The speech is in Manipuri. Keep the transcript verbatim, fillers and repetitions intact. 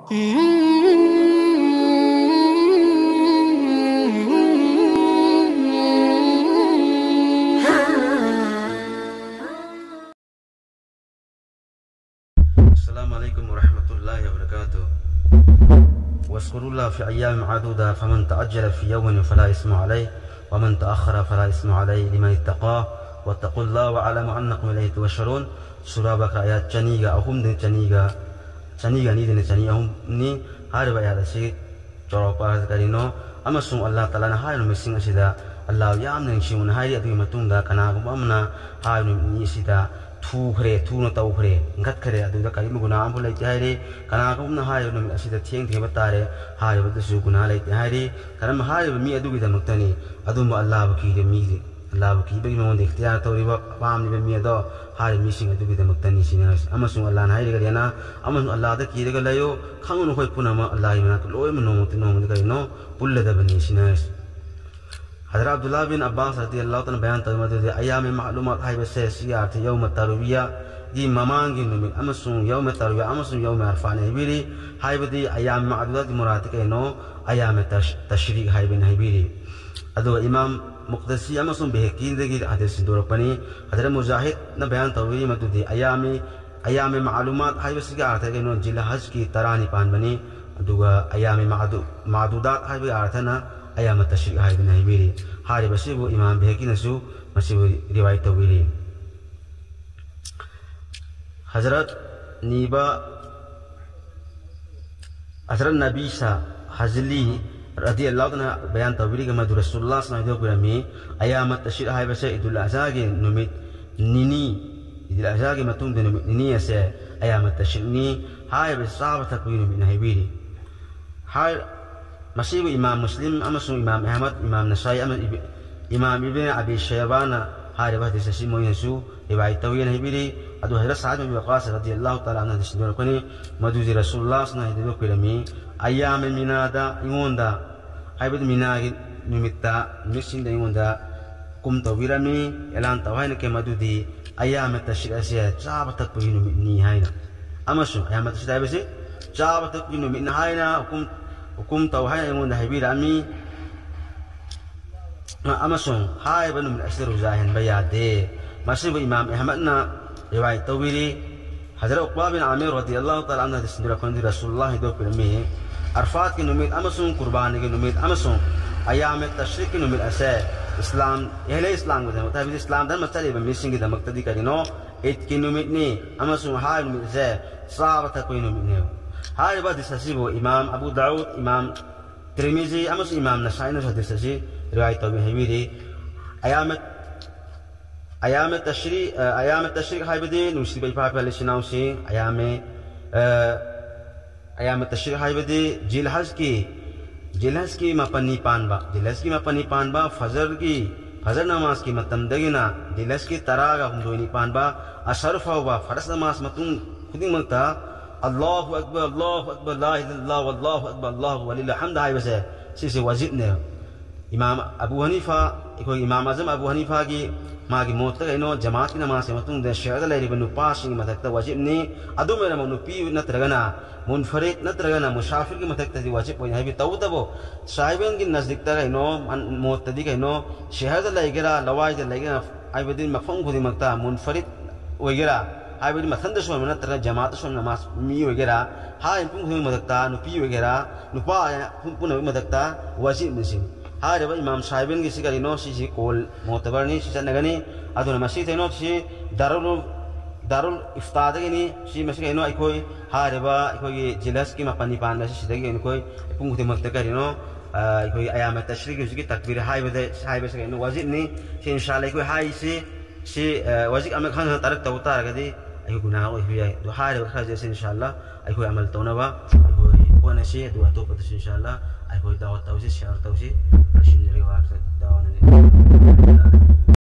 السلام عليكم ورحمة الله وبركاته. واذكروا الله في أيام معدودة، فمن تعجل في يوم فلا إثم عليه، ومن تأخر فلا إثم عليه لمن اتقى، واتقوا الله واعلموا أنكم إليه تحشرون. Surah Baqarah ayat ꯆꯅꯤꯒ ꯑꯍꯨꯝꯗꯒꯤ ꯆꯅꯤꯒ, ꯆꯅꯤꯒ ꯑꯅꯤꯗꯒꯤ ꯆꯅꯤ ꯑꯍꯨꯝꯅꯤ꯫ ꯍꯥꯏꯔꯤꯕ ꯑꯥꯌꯥꯠ ꯑꯁꯤ ꯆꯥꯎꯔꯥꯛꯄ ꯀꯔꯤꯅꯣ? ꯑꯃꯁꯨꯡ ꯑꯜꯂꯥꯍ ꯇꯥꯂꯥꯅ ꯍꯥꯏꯔꯤꯕ ꯅꯨꯃꯤꯠꯁꯤꯡ ꯑꯁꯤꯗ ꯑꯜꯂꯥꯍ ꯌꯥꯝꯅ ꯅꯤꯡꯁꯤꯡꯉꯨꯅ ꯍꯥꯏꯔꯤ꯫ ꯑꯗꯨꯒꯤ ꯃꯇꯨꯡꯗ ꯀꯅꯥꯒꯨꯝꯕ ꯑꯃꯅ ꯍꯥꯏꯔꯤꯕ ꯅꯨꯃꯤꯠ ꯑꯁꯤꯗ ꯊꯨꯈ꯭ꯔꯦ, ꯊꯨꯅ ꯇꯧꯈ꯭ꯔꯦ, ꯏꯟꯈꯠꯈ꯭ꯔꯦ, ꯑꯗꯨꯗ ꯀꯔꯤꯒꯨꯝꯕ ꯒꯨꯅꯥꯍ ꯑꯃꯐꯥꯎ ꯂꯩꯇꯦ ꯍꯥꯏꯔꯤ꯫ ꯀꯅꯥꯒꯨꯝꯕ ꯑꯃꯅ ꯍꯥꯏꯔꯤꯕ ꯅꯨꯃꯤꯠ ꯑꯁꯤꯗ ꯊꯦꯡ ꯊꯦꯡꯕ ꯇꯥꯔꯦ, ꯍꯥꯏꯔꯤꯕꯗꯨꯁꯨ ꯒꯨꯅꯥꯍ ꯂꯩꯇꯦ ꯍꯥꯏꯔꯤ꯫ ꯀꯔꯝꯕ ꯍꯥꯏꯔꯤꯕ ꯃꯤ ꯑꯗꯨꯒꯤꯗꯃꯛꯇꯅꯤ? ꯑꯗꯨꯝꯕ ꯑꯜꯂꯥꯍꯕꯨ ꯀꯤꯔꯤꯕ ꯃꯤꯗꯤ, ꯑꯜꯂꯥꯍꯕꯨ ꯀꯤꯕꯒꯤ ꯃꯉꯣꯟꯗ ꯏꯈꯇꯤꯌꯥꯔ ꯇꯧꯔꯤꯕ, ꯄꯥꯝꯂꯤꯕ ꯃꯤ ꯑꯗꯣ ꯍꯥꯏꯔꯤꯕ ꯃꯤꯁꯤꯡ ꯑꯗꯨꯒꯤꯗꯃꯛꯇꯅꯤ ꯁꯤꯅꯤ ꯍꯥꯏꯔꯤꯁꯤ꯫ ꯑꯃꯁꯨꯡ ꯑꯜꯂꯥꯍꯅ ꯍꯥꯏꯔꯒꯗꯤ ꯑꯅ, ꯑꯃꯁꯨꯡ ꯑꯜꯂꯥꯍꯗ ꯀꯤꯔꯒ ꯂꯩꯌꯨ, ꯈꯪꯉꯨ ꯅꯈꯣꯏ ꯄꯨꯝꯅꯃꯛ ꯑꯜꯂꯥꯍꯒꯤ ꯃꯅꯥꯛꯇ ꯂꯣꯏꯅꯃꯛ ꯅꯣꯡꯃꯇꯤ ꯅꯣꯡꯃꯗꯤ ꯀꯔꯤꯅꯣ ꯄꯨꯜꯂꯗꯕꯅꯤ ꯁꯤꯅꯤ ꯍꯥꯏꯔꯤꯁꯤ꯫ ꯍꯖꯔꯠ ꯑꯕꯗꯨꯜꯂꯥꯍ ꯕꯤꯟ ꯑꯕꯥꯁ ꯔꯗꯤꯌꯜꯂꯥꯍꯨ ꯇꯥꯂꯥ ꯕꯌꯥꯟ ꯇꯧꯔꯤ ꯃꯗꯨꯗꯤ ꯑꯌꯥꯃꯦ ꯃꯥꯂꯨꯃꯥꯠ ꯍꯥꯏꯕꯁꯦ ꯁꯤꯒꯤ ꯑꯥꯔꯊ ꯌꯧꯃ ꯇꯔꯨꯋꯤꯌꯥꯒꯤ ꯃꯃꯥꯡꯒꯤ ꯅꯨꯃꯤꯠ ꯑꯃꯁꯨꯡ ꯌꯧꯃ ꯇꯔꯨꯋꯤꯌꯥ ꯑꯃꯁꯨꯡ ꯌꯧꯃ ꯑꯔꯐꯥꯅꯤ ꯍꯥꯏꯕꯤꯔꯤ꯫ ꯍꯥꯏꯕꯗꯤ ꯑꯌꯥꯝ ꯃꯥꯗꯨꯗꯥꯠꯀꯤ ꯃꯨꯔꯥꯠꯇꯤ ꯀꯩꯅꯣ? ꯑꯌꯥꯃ ꯇꯁ-, ꯇꯁ꯭ꯔꯤꯛ ꯍꯥꯏꯕꯅꯤ ꯍꯥꯏꯕꯤꯔꯤ꯫ ꯑꯗꯨꯒ ꯏꯃꯥꯝ ꯃꯨꯛꯇꯁꯤ ꯑꯃꯁꯨꯡ ꯕꯦꯍꯀꯤꯗꯒꯤ ꯍꯗꯤꯁ ꯁꯤꯟꯗꯣꯔꯛꯄꯅꯤ꯫ ꯍꯖꯔꯠ ꯃꯨꯖꯥꯍꯤꯗꯅ ꯕꯌꯥꯟ ꯇꯧꯔꯤ ꯃꯗꯨꯗꯤ ꯑꯌꯥꯃꯤ, ꯑꯌꯥꯃꯦ ꯃꯥꯂꯨꯃꯥꯠ ꯍꯥꯏꯕꯁꯤꯒꯤ ꯑꯥꯔꯊ ꯀꯩꯅꯣ? ꯖꯤꯜꯍꯖꯀꯤ ꯇꯔꯥꯅꯤꯄꯥꯟꯕꯅꯤ꯫ ꯑꯗꯨꯒ ꯑꯌꯥꯃꯦ ꯃꯥꯗꯨ-, ꯃꯥꯗꯨꯗꯥꯠ ꯍꯥꯏꯕꯒꯤ ꯑꯥꯔꯊꯅ ꯑꯌꯥꯃ ꯇꯁ꯭ꯔꯤꯛ ꯍꯥꯏꯕꯅꯤ ꯍꯥꯏꯕꯤꯔꯤ꯫ ꯍꯥꯏꯔꯤꯕꯁꯤꯕꯨ ꯏꯃꯥꯝ ꯕꯦꯍꯀꯤꯅꯁꯨ ꯃꯁꯤꯕꯨ ꯔꯤꯋꯥꯌꯠ ꯇꯧꯕꯤꯔꯤ꯫ ꯍꯖꯔꯠ ꯅꯤꯕ, ꯍꯖꯔꯠ ꯅꯕꯤꯁꯥ ꯍꯖꯂꯤ ꯔꯗꯤꯌꯜꯂꯥꯍꯨ ꯇꯥꯂꯥ ꯕꯌꯥꯟ ꯇꯧꯕꯤꯔꯤꯒ ꯃꯗꯨ ꯔꯁꯨꯜꯂꯥꯍ ꯁꯨꯃꯥꯏꯅ ꯍꯥꯏꯗꯣꯛꯄꯤꯔꯝꯃꯤ, ꯑꯌꯥꯃ ꯇꯁ꯭ꯔꯤꯛ ꯍꯥꯏꯕꯁꯦ ꯏꯗꯨꯜ ꯑꯖꯍꯥꯒꯤ ꯅꯨꯃꯤꯠ ꯅꯤꯅꯤ, ꯏꯗꯨꯜ ꯑꯖꯍꯥꯒꯤ ꯃꯇꯨꯡꯗ ꯅꯨꯃꯤꯠ ꯅꯤꯅꯤ ꯑꯁꯦ ꯑꯌꯥꯃ ꯇꯁ꯭ꯔꯤꯛꯅꯤ꯫ ꯍꯥꯏꯔꯤꯕ ꯆꯥꯕ ꯊꯛꯄꯒꯤ ꯅꯨꯃꯤꯠꯅꯤ ꯍꯥꯏꯕꯤꯔꯤ꯫ ꯍꯥꯏ-, ꯃꯁꯤꯕꯨ ꯏꯃꯥꯝ ꯃꯨꯁꯂꯤꯝ ꯑꯃꯁꯨꯡ ꯏꯃꯥꯝ ꯑꯍꯃꯗ, ꯏꯃꯥꯝ ꯅꯁꯥꯏ ꯑꯃ-, ꯏꯕ-, ꯏꯃꯥꯝ ꯏꯕꯅ ꯑꯕꯤ ꯁꯩꯕꯥꯅ ꯍꯥꯏꯔꯤꯕ ꯍꯗꯤꯁ ꯑꯁꯤ ꯃꯣꯏꯅꯁꯨ ꯔꯤꯋꯥꯌꯠ ꯇꯧꯋꯤ ꯍꯥꯏꯅ ꯍꯥꯏꯕꯤꯔꯤ꯫ ꯑꯗꯨ ꯍꯖꯔꯠ ꯁꯥꯗ ꯕꯤꯟ ꯋꯥꯀꯥꯁ ꯔꯗꯤꯌꯜꯂꯥꯍꯨ ꯇꯥꯂꯥ ꯑꯟꯍꯨꯅ ꯍꯗꯤꯁ ꯁꯤꯟꯗꯣꯔꯛꯄꯅꯤ꯫ ꯃꯗꯨꯗꯤ ꯔꯁꯨꯜꯂꯥꯍꯅ ꯍꯥꯏꯗꯣꯛꯄꯤꯔꯝꯃꯤ, ꯑꯌꯥꯃꯦ ꯃꯤꯅꯥꯗ ꯑꯩꯉꯣꯟꯗ, ꯍꯥꯏꯕꯗꯤ ꯃꯤꯅꯥꯒꯤ ꯅꯨꯃꯤꯠꯇ, ꯅꯨꯃꯤꯠꯁꯤꯡꯗ ꯑꯩꯉꯣꯟꯗ ꯍꯨꯀꯨꯝ ꯇꯧꯕꯤꯔꯝꯃꯤ, ꯑꯦꯂꯥꯟ ꯇꯧ ꯍꯥꯏꯅ ꯀꯩ ꯃꯗꯨꯗꯤ ꯑꯌꯥꯃꯦ ꯇꯁ꯭ꯔꯤꯛ ꯑꯁꯦ ꯆꯥꯕ ꯊꯛꯄꯒꯤ ꯅꯨꯃꯤꯠꯅꯤ ꯍꯥꯏꯅ꯫ ꯑꯃꯁꯨꯡ ꯑꯌꯥꯃꯦ ꯇꯁ꯭ꯔꯤꯛ ꯍꯥꯏꯕꯁꯤ ꯆꯥꯕ ꯊꯛꯄꯒꯤ ꯅꯨꯃꯤꯠꯅꯤ ꯍꯥꯏꯅ ꯍꯨꯀꯨꯝ, ꯍꯨꯀꯨꯝ ꯇꯧ ꯍꯥꯏꯅ ꯑꯩꯉꯣꯟꯗ ꯍꯥꯏꯕꯤꯔꯛꯑꯝꯃꯤ꯫ ꯑꯃꯁꯨꯡ ꯍꯥꯏꯔꯤꯕ ꯅꯨꯃꯤꯠ ꯑꯁꯤꯗ ꯔꯣꯖꯥ ꯍꯦꯟꯕ ꯌꯥꯗꯦ꯫ ꯃꯁꯤꯕꯨ ꯏꯃꯥꯝ ꯑꯍꯃꯗꯅ ꯔꯤꯋꯥꯌꯠ ꯇꯧꯕꯤꯔꯤ꯫ ꯍꯖꯔꯠ ꯎꯛꯕꯥ ꯕꯤꯟ ꯑꯥꯃꯤꯔ ꯔꯗꯤꯌꯜꯂꯥꯍꯨ ꯇꯥꯂꯥ ꯑꯟꯍꯨ ꯍꯗꯤꯁ ꯁꯟꯗꯣꯛꯄꯗꯤ ꯔꯁꯨꯂꯨꯜꯂꯥꯍ ꯍꯥꯏꯗꯣꯛꯄꯤꯔꯝꯃꯤ, ꯑꯔꯐꯥꯠꯀꯤ ꯅꯨꯃꯤꯠ ꯑꯃꯁꯨꯡ ꯀꯨꯔꯕꯥꯅꯤꯒꯤ ꯅꯨꯃꯤꯠ ꯑꯃꯁꯨꯡ ꯑꯌꯥꯃꯦ ꯇꯁ꯭ꯔꯤꯛꯀꯤ ꯅꯨꯃꯤꯠ ꯑꯁꯦ ꯏꯁꯂꯥꯝ, ꯑꯍꯂꯦ ꯏꯁꯂꯥꯝꯒꯤꯗꯃꯛꯇ, ꯍꯥꯏꯕꯗꯤ ꯏꯁꯂꯥꯝ ꯙꯔꯃ ꯆꯠꯂꯤꯕ ꯃꯤꯁꯤꯡꯒꯤꯗꯃꯛꯇꯗꯤ ꯀꯔꯤꯅꯣ? ꯏꯗꯀꯤ ꯅꯨꯃꯤꯠꯅꯤ꯫ ꯑꯃꯁꯨꯡ ꯍꯥꯏꯔꯤꯕ ꯅꯨꯃꯤꯠ ꯑꯁꯦ ꯆꯥꯕ ꯊꯛꯄꯒꯤ ꯅꯨꯃꯤꯠꯅꯦꯕ꯫ ꯍꯥꯏꯔꯤꯕ ꯍꯗꯤꯁ ꯑꯁꯤꯕꯨ ꯏꯃꯥꯝ ꯑꯕꯨ ꯗꯥꯎꯗ, ꯏꯃꯥꯝ ꯇꯤꯔꯃꯤꯖꯤ ꯑꯃꯁꯨꯡ ꯏꯃꯥꯝ ꯅꯁꯥꯏꯅꯁꯨ ꯍꯗꯤꯁ ꯑꯁꯤ ꯔꯤꯋꯥꯌꯠ ꯇꯧꯏ ꯍꯥꯏꯕꯤꯔꯤ꯫ ꯑꯌꯥꯃꯦ, ꯑꯌꯥꯃꯦ ꯇꯁ꯭ꯔꯤ-, ꯑ, ꯑꯌꯥꯃꯦ ꯇꯁ꯭ꯔꯤꯛ ꯍꯥꯏꯕꯗꯤ ꯅꯨꯡꯁꯤꯕ ꯏꯄꯥ ꯏꯄꯥ ꯏꯆꯤꯟ ꯏꯅꯥꯎꯁꯤꯡ, ꯑꯌꯥꯃꯦ, ꯑ, ꯑꯌꯥꯃꯦ ꯇꯁ꯭ꯔꯤꯛ ꯍꯥꯏꯕꯗꯤ ꯖꯤꯜꯍꯖꯀꯤ, ꯖꯤꯜꯍꯖꯀꯤ ꯃꯥꯄꯟꯅꯤ ꯄꯥꯟꯕ, ꯖꯤꯜꯍꯖꯀꯤ ꯃꯥꯄꯟꯅꯤ ꯄꯥꯟꯕ ꯐꯖꯔꯒꯤ, ꯐꯖꯔ ꯅꯃꯥꯖꯀꯤ ꯃꯇꯝꯗꯒꯤꯅ ꯖꯤꯜꯍꯖꯀꯤ ꯇꯔꯥꯒ ꯍꯨꯝꯗꯣꯏꯅꯤ ꯄꯥꯟꯕ ꯑꯁꯔ ꯐꯥꯎꯕ ꯐꯔꯖ ꯅꯃꯥꯖ ꯃꯇꯨꯡ ꯈꯨꯗꯤꯡꯃꯛꯇ "ꯑꯜꯂꯥꯍꯨ ꯑꯛꯕꯔ, ꯑꯜꯂꯥꯍꯨ ꯑꯛꯕꯔ, ꯂꯥ ꯏꯂꯥꯍ ꯏꯜꯂꯜꯂꯥꯍꯨ, ꯑꯜꯂꯥꯍꯨ ꯑꯛꯕꯔ, ꯑꯜꯂꯥꯍꯨ ꯋꯂꯤꯜꯂꯥꯍꯨ ꯍꯝꯗ" ꯍꯥꯏꯕꯁꯦ, ꯁꯤꯁꯦ ꯋꯥꯖꯤꯕꯅꯦꯕ꯫ ꯏꯃꯥꯝ ꯑꯕꯨ ꯍꯅꯤꯐꯥ, ꯑꯩꯈꯣꯏ ꯏꯃꯥꯝ ꯑꯖꯝ ꯑꯕꯨ ꯍꯅꯤꯐꯥꯒꯤ ꯃꯥꯒꯤ ꯃꯣꯠꯇ ꯀꯩꯅꯣ, ꯖꯃꯥꯠꯀꯤ ꯅꯃꯥꯖꯀꯤ ꯃꯇꯨꯡꯗ ꯁꯍꯔꯗ ꯂꯩꯔꯤꯕ ꯅꯨꯄꯥꯁꯤꯡꯒꯤ ꯃꯊꯛꯇ ꯋꯥꯖꯤꯕꯅꯤ꯫ ꯑꯗꯨꯝ ꯑꯣꯏꯅꯃꯛ ꯅꯨꯄꯤ ꯅꯠꯇ꯭ꯔꯒꯅ ꯃꯨꯟꯐꯔꯤꯗ ꯅꯠꯇ꯭ꯔꯒꯅ ꯃꯨꯁꯥꯐꯤꯔꯒꯤ ꯃꯊꯛꯇꯗꯤ ꯋꯥꯖꯤꯕ ꯑꯣꯏꯅ ꯍꯥꯏꯕꯤ꯫ ꯇꯧꯕꯇꯕꯨ ꯁꯥꯍꯤꯕꯦꯟꯒꯤ ꯅꯖꯗꯤꯛꯇ ꯀꯩꯅꯣ, ꯃꯣꯠꯇꯗꯤ ꯀꯩꯅꯣ, ꯁꯍꯔꯗ ꯂꯩꯒꯦꯔꯥ, ꯂꯋꯥꯏꯗ ꯂꯩꯒꯦꯔꯥ, ꯍꯥꯏꯕꯗꯤ ꯃꯐꯝ ꯈꯨꯗꯤꯡꯃꯛꯇ ꯃꯨꯟꯐꯔꯤꯗ ꯑꯣꯏꯒꯦꯔꯥ, ꯍꯥꯏꯕꯗꯤ ꯃꯊꯟꯗ ꯁꯣꯟꯕ ꯅꯠꯇ꯭ꯔꯒ ꯖꯃꯥꯠꯇ ꯁꯣꯟꯕ ꯅꯃꯥꯖ ꯃꯤ ꯑꯣꯏꯒꯦꯔꯥ, ꯍꯥꯏꯔꯤꯕ ꯃꯐꯝ ꯈꯨꯗꯤꯡꯃꯛ ꯃꯊꯛꯇ ꯅꯨꯄꯤ ꯑꯣꯏꯒꯦꯔꯥ, ꯅꯨꯄꯥ ꯄꯨꯝꯅꯃꯛ ꯃꯊꯛꯇ ꯋꯥꯖꯤꯕꯅꯤ ꯁꯤꯅꯤ꯫ ꯍꯥꯏꯔꯤꯕ ꯏꯃꯥꯝ ꯁꯥꯍꯤꯕꯦꯟꯒꯤꯁꯤ ꯀꯔꯤꯅꯣ? ꯁꯤꯁꯤ ꯀꯣꯜ ꯃꯣꯇꯕꯔꯅꯤ, ꯁꯤ ꯆꯠꯅꯒꯅꯤ꯫ ꯑꯗꯨꯅ ꯃꯁꯤ ꯀꯩꯅꯣ, ꯁꯤ ꯗꯥꯔꯨꯜ, ꯗꯥꯔꯨꯜ ꯏꯐꯇꯥꯗꯒꯤꯅꯤ꯫ ꯁꯤ ꯃꯁꯤ ꯀꯩꯅꯣ? ꯑꯩꯈꯣꯏ ꯍꯥꯏꯔꯤꯕ ꯑꯩꯈꯣꯏꯒꯤ ꯖꯤꯜꯍꯖꯀꯤ ꯃꯥꯄꯟꯅꯤ ꯄꯥꯟꯕ ꯑꯁꯤ ꯁꯤꯗꯒꯤ ꯑꯩꯈꯣꯏ ꯄꯨꯡ ꯈꯨꯗꯤꯡꯃꯛꯇ ꯀꯔꯤꯅꯣ, ꯑ, ꯑꯩꯈꯣꯏ ꯑꯌꯥꯃꯦ ꯇꯁ꯭ꯔꯤꯛꯀꯤ ꯍꯧꯖꯤꯛꯀꯤ ꯇꯛꯕꯤꯔ ꯍꯥꯏꯕꯗ, ꯍꯥꯏꯕꯁꯤ ꯀꯩꯅꯣ? ꯋꯥꯖꯤꯕꯅꯤ꯫ ꯁꯤ ꯏꯟꯁꯥ ꯑꯜꯂꯥꯍ ꯑꯩꯈꯣꯏ ꯍꯥꯏꯔꯤꯁꯤ, ꯁꯤ, ꯑ, ꯋꯥꯖꯤꯕ ꯑꯃ ꯈꯪ ꯈꯪ ꯇꯥꯔꯛ ꯇꯧ ꯇꯥꯔꯒꯗꯤ ꯑꯩꯈꯣꯏ ꯒꯨꯅꯥꯍ ꯑꯣꯏꯕ ꯌꯥꯏ꯫ ꯑꯗꯨ ꯍꯥꯏꯔꯤꯕ ꯈꯔꯁꯦ ꯑꯁꯤ ꯏꯟꯁꯥ ꯑꯜꯂꯥꯍ ꯑꯩꯈꯣꯏ ꯑꯃꯜ ꯇꯧꯅꯕ ꯑꯩꯈꯣꯏ ꯍꯣꯠꯅꯁꯤ꯫ ꯑꯗꯨꯒ ꯑꯇꯣꯞꯄꯗꯁꯨ ꯏꯟꯁꯥ ꯑꯜꯂꯥꯍ ꯑꯩꯈꯣꯏ ꯗꯥꯋꯥ ꯇꯧꯁꯤ, ꯁꯤꯌꯥꯔ ꯇꯧꯁꯤ꯫ ꯂꯣꯏꯁꯤꯟꯖꯔꯒꯦ ꯋꯥꯍꯩꯁꯤꯗ ꯗꯥꯋꯥꯅ